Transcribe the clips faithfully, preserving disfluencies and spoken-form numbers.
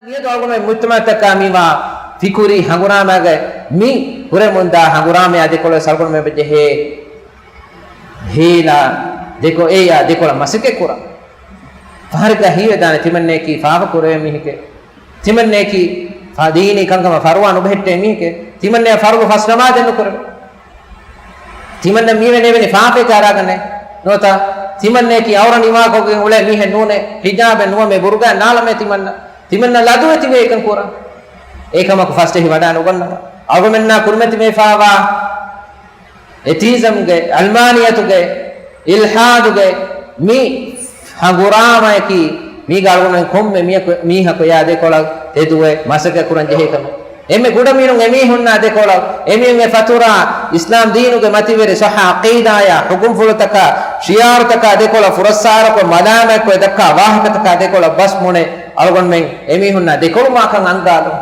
މިއަދު އަޅުގަނޑުމެން މުޖްތަމަޢަތަކާ މިވާ ފިކުރީ ހަނގުރާމައިގަ މި ކުރެމުންދާ ހަނގުރާމަޔާ ދެކޮޅަށް އަޅުގަނޑުމެން ޖެހޭ ހީލާ ދެކޮ-، އެއާ ދެކޮޅަށް މަސައްކަތް ކުރަން. ފަހަރެއްގަ ހީވެދާނެ ތިމަންނަޔަކީ ފާފަ ކުރެވޭ މީހެކޭ. ތިމަންނަޔަކީ ފާ-، ދީނީ ކަންކަމަށް ފަރުވާ ނުބެހެއްޓޭ މީހެކޭ. ތިމަންނަޔަށް ފަރުޟު ފަސް ނަމާދެއް ނުކުރެވޭ. ތިމަންނަ މީވެނޭ ވެނި ފާފައެއް ކާރާގަނެ. ނުވަތަ ތިމަންނަޔަކީ އައުރަ ނިވާކޮށްގެން އުޅޭ މީހެއް ނޫނޭ. ހިޖާބެއް ނުވަމޭ ބުރުގާ ނާލަމޭ ތިމަންނަ. ތިމަންނަ ލަދުވެ ތިބޭ އެކަން ކުރަން. އެކަމަކު ފަސްޖެހި ވަޑާ ނުގަންނަވާ. އަޅުގަމެންނާ ކުރިމަތިވެފާވާ އެތީޒަމްގެ، އަލްމާނިއްޔަތުގެ، އިލްޙާދުގެ މި ހަނގުރާމަޔަކީ މީގަ އަޅުގަނޑުމެން ކޮންމެ މީހަކު، މީހަކު އެއާ ދެކޮޅަށް ތެދުވެ މަސައްކަތް ކުރަން ޖެހޭ ކަމެއް. އެންމެ ކުޑަމިނުން އެމީހުންނާ ދެކޮޅަށް، އެމީހުންގެ ފަތުރާ، އިސްލާމް ދީނުގެ މަތިވެރި ޞައްޙަ ޢަޤީދާޔާ، ޙުކުމްފުޅުތަކާ، ޝިޢާރުތަކާ ދެކޮޅަށް ފުރައްސާރަކޮށް، މަލާމަތްކޮށް ދައްކާ ވާހަކަތަކާ ދެކޮޅަށް ބަސް ބުނެ، އަޅުގަނޑުމެން އެމީހުންނާ ދެކޮޅު މާކަން އަންގާލުން.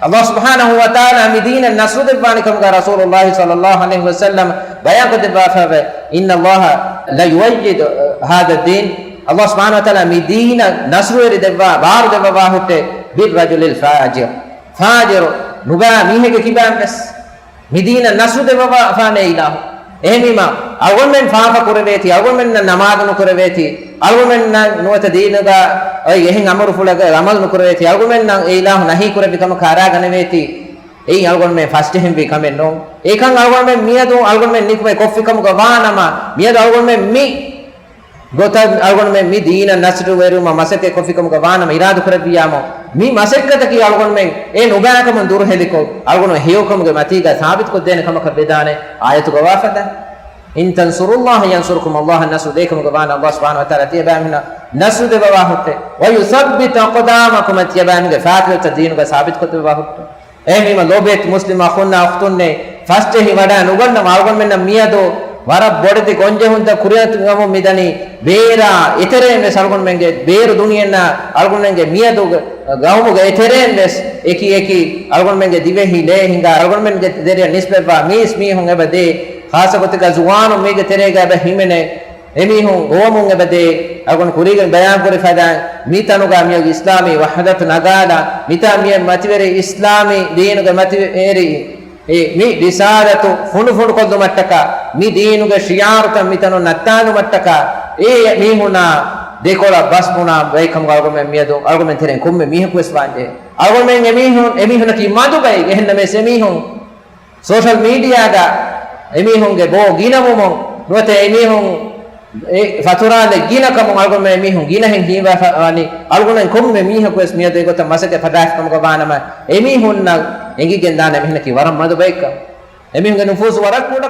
ﷲ ސުބްޙާނަހޫ ވަތަޢާލާ މި ދީނަށް ނަޞްރު ދެއްވާނެ ކަމުގަ ރަސޫލުﷲ ޞައްލައްލާހު ޢަލައިހި ވަސައްލަމަ ބަޔާންކޮށްދެއްވާފައިވޭ، إن الله ليؤيد هذا الدين. ﷲ ސުބްޙާނަހޫ ވަތަޢާލާ މި ދީނަށް ނަޞްރުވެރި ދެއްވާ، ބާރު ދެއްވަވާ ހުއްޓޭ، بالرجل الفاجر. ފާޖިރު ނުބާ މީހެއްގެ ކިބައިން ވެސް. މި ދީނަށް ނަޞްރު ދެއްވަވާފާނޭ އިލާހު. އެހެންވީމާ، އަޅުގަނޑުމެން ފާފަ ކުރެވޭތީ، އަޅުގަނޑުމެންނަށް ނަމާދު ނުކުރެވޭތީ، އަޅުގަނޑުމެންނަށް ނުވަތަ ދީނުގަ އޮތް އެހެން އަމުރުފުޅެއްގަ ޢަމަލު ނުކުރެވޭތީ، އަޅުގަނޑުމެންނަށް އެ އިލާހު ނަހީ ކުރެއްވި ކަމަކަށް އަރާގަނެވޭތީ، އެއީ އަޅުގަނޑުމެން ފަސްޖެހެންވީ ކަމެއް ނޫން. އެކަން އަޅުގަނޑުމެން މިއަދު އަޅުގަނޑުމެން ނިކުމެ ކޮށްފި ކަމުގަ ވާނަމަ، މިއަދު އަޅުގަނޑުމެން މި ގޮތަށް އަޅުގަނޑުމެން މި ދީނަށް ނަޞްރު ވެރުމަށް މަސައްކަތް ކޮށްފިކަމުގަ ވާނަމަ އިރާދަކުރެއްވިޔާމު، މި މަސައްކަތަކީ އަޅުގަނޑުމެން އެ ނުބައިކަމުން ދުރުހެލިކޮށް، އަޅުގަނޑު ހެޔޮކަމުގެ މަތީގަ ސާބިތުކޮށްދޭނެ ކަމަކަށް ވެދާނެ އާޔަތުގަ ވާފަދަ. إن تنصروا الله ينصركم. ﷲ އަށް ނަޞްރު ދޭކަމުގަ ވާނަމަ، ﷲ ސުބްޙާނަހޫ ވަތަޢާލާ ތިޔަބައިމީހުންނަށް ނަޞްރު ދެއްވަވާ ހުއްޓެ. ويثبت أقدامكم. ތިޔަބައިމީހުންގެ ފާތިލަތައް ދީނުގަ ސާބިތުކޮށްދެއްވަވާ ހުއްޓެ. އެހެންވީމަ، ލޯބިވެތި މުސްލިމް އަޚުންނާ އުޚްތުންނޭ، ފަސްޖެހި ވަޑާ ނުގަންނަވާ އަޅުގަނޑުމެންނަށް މިއަދު ވަރަށް ބޮޑެތި ގޮންޖެހުންތައް ކުރިއަށް ގަމުން މިދަނީ. ބޭރާ އެތެރެއިން ވެސް އަޅުގަނޑުމެންގެ ބޭރު ދުނިޔެއްނާ އަޅުގަނޑުމެންގެ މިއަދު ގައުމުގެ އެތެރެއިން ވެސް އެކި އެކި އަޅުގަނޑުމެންގެ ދިވެހި ލޭ ހިނގާ އަޅުގަނޑުމެންގެ ދެރަޔަށް ނިސްބަތްވާ މީސް މީހުން އެބަ ދޭ. ޚާއްޞަ ގޮތެއްގަ ޒުވާނުން މީގެ ތެރޭގަ އެބަ ހިމެނޭ. އެމީހުން ގޮވަމުން އެބަދޭ. އަޅުގަނޑު ކުރީގަ ބަޔާންކުރި ފަދައިން މިތަނުގަ މިއޮތް އިސްލާމީ ވަޙްދަތު ނަގާލާ، މިތާ މިއޮތް މަތިވެރި އިސްލާމީ ދީނުގެ މަތިވެރި އެ މި ރިސާލަތު ފުނޑުފުނޑުކޮށްލުމަށްޓަކާ، މި ދީނުގެ ޝިޢާރުތައް މިތަނުން ނައްތާލުމަށްޓަކާ، އެ މީހުންނާ ދެކޮޅަށް ބަސްބުނާ ބައެއްކަމުގަ އަޅުގަނޑުމެން މިއަދު އަޅުގަނޑުމެން ތެރެއިން ކޮންމެ މީހަކު ވެސް ވާންޖެހޭ. އަޅުގަނޑުމެން އެމީހުން، އެމީހުންނަކީ މަދު ބައެއް. އެހެންނަމަވެސް އެމީހުން ސޯޝަލް މީޑިއާގަ އެމީހުންގެ ބޯ ގިނަވުމުން ނުވަތަ އެމީހުން އެ ފަތުރާލެއް ގިނަ ކަމުން އަޅުގަނޑުމެން އެމީހުން ގިނަހެން ހީވާފަ ވަނީ. އަޅުގަނޑުމެން ކޮންމެ މީހަކު ވެސް މިއަދު އެގޮތަށް މަސައްކަތް ފަދައިފި ކަމުގަ ވާނަމަ، އެމީހުންނަށް އެނގިގެން ދާނެ އެމީހުންނަކީ ވަރަށް މަދު ބައެއްކަން. އެމީހުންގެ ނުފޫޒު ވަރަށް ކުޑަ.